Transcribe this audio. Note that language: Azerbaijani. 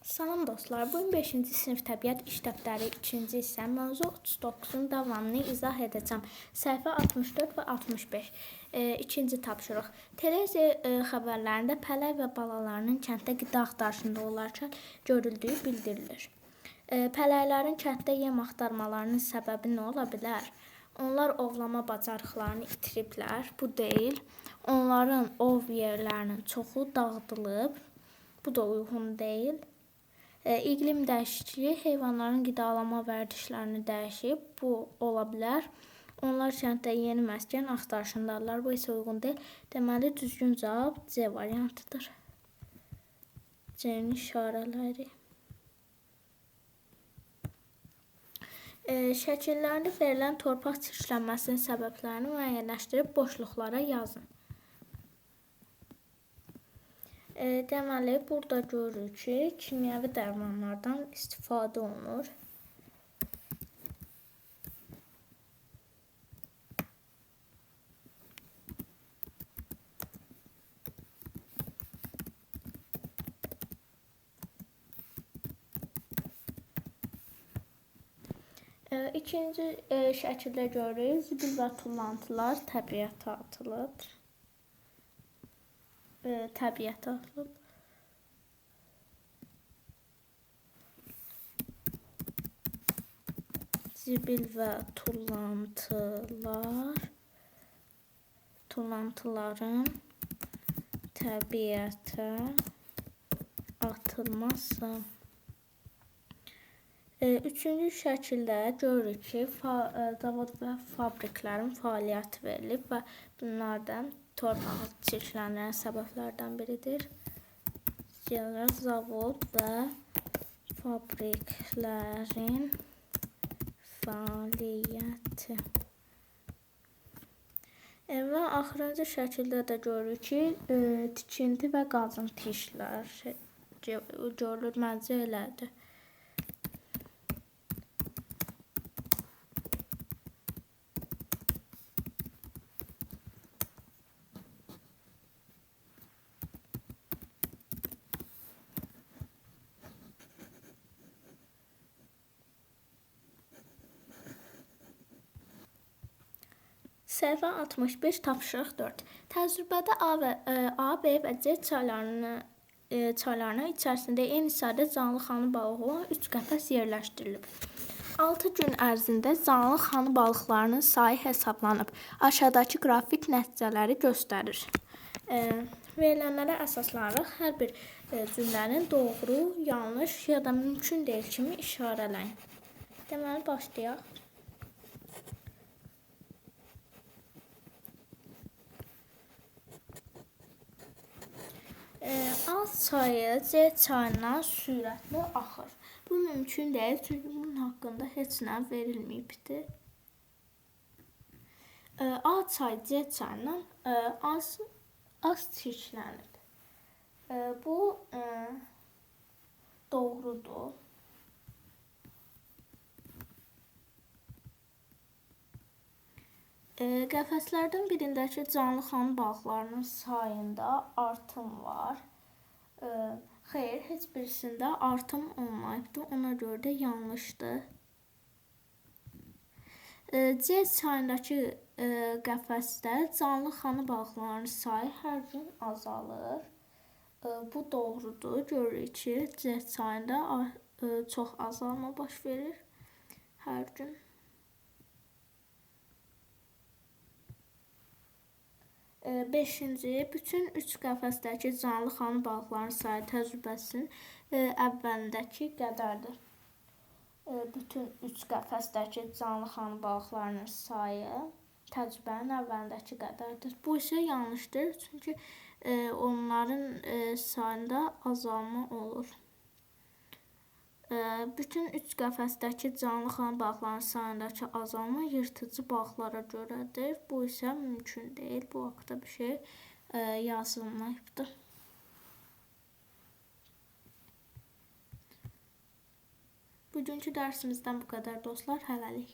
Salam dostlar, bugün 5-ci sinif təbiət iş dəftəri 2-ci hissə mövzu 39-un davamını izah edəcəm. Səhifə 64 və 65. İkinci tapşırıq. Televiziya xəbərlərində pələng və balalarının kənddə qida axtarışında olarkən görüldüyü bildirilir. Pələklərin kənddə yem axtarmalarının səbəbi nə ola bilər? Onlar ovlama bacarıqlarını itiriblər. Bu deyil. Onların ov yerlərinin çoxu dağıdılıb. Bu da uyğun deyil. İqlim dəyişikliyi heyvanların qidalanma vərdişlərini dəyişib. Bu ola bilər. Onlar kənddə yeni məskən axtarışındadırlar. Bu isə uyğun deyil. Deməli, düzgün cavab C variantıdır. C-nin işarələri. Şəkillərdə verilən torpaq çirklənməsinin səbəblərini müəyyənləşdirib boşluqlara yazın. Deməli, burada görürük ki, kimyəvi dərmanlardan istifadə olunur. İkinci şəkildə görürük, zibil və tullantılar təbiətə atılıb. Təbiətə atılıb. Zibil və tullantıların təbiətə atılması. Üçüncü şəkildə görürük ki, zavod və fabriklərin fəaliyyəti verilib və bunlardan torpağı çirkləndirən səbəblərdən biridir. Yəni, zavod və fabriklərin fəaliyyəti. Və axırıncı şəkildə də görürük ki, tikinti və qazıntı işləri görülür. Məncə elədir. Səhifə 65, tapşırıq 4. Təcrübədə A, B və C çaylarına içərisində eyni sayda canlı xanı balığı olan 3 qəfəs yerləşdirilib. 6 gün ərzində canlı xanı balıqlarının sayı hesablanıb. Aşağıdakı qrafik nəticələri göstərir. Verilənlərə əsaslanaraq hər bir cümlənin doğru, yanlış ya da mümkün deyil kimi işarələyin. Deməli, başlayaq. A çayı C çayından sürətli axır. Bu mümkün deyil, çünki bunun haqqında heç nə verilməyibdir. A çayı C çayından az çirklənib. Bu doğrudur. Qəfəslərdən birindəki canlı xanı balıqlarının sayında artım var. Xeyr, heç birisində artım olmayıbdır. Ona görə də yanlışdır. C çayındakı qəfəsdə canlı xanı balıqlarının sayı hər gün azalır. Bu doğrudur. Görürük ki, C çayında çox azalma baş verir hər gün. Beşinci, bütün üç qəfəsdəki canlı xanı balıqlarının sayı təcrübəsinin əvvəlindəki qədərdir. Bütün üç qəfəsdəki canlı xanı balıqlarının sayı təcrübənin əvvəlindəki qədərdir. Bu isə yanlışdır, çünki onların sayında azalma olur. Bütün üç qəfəsdəki canlı xanı balıqlarının sayındakı azalma yırtıcı balıqlara görədir. Bu isə mümkün deyil. Bu haqda bir şey yazılmayıbdır. Bugünkü dərsimizdən bu qədər dostlar. Hələlik.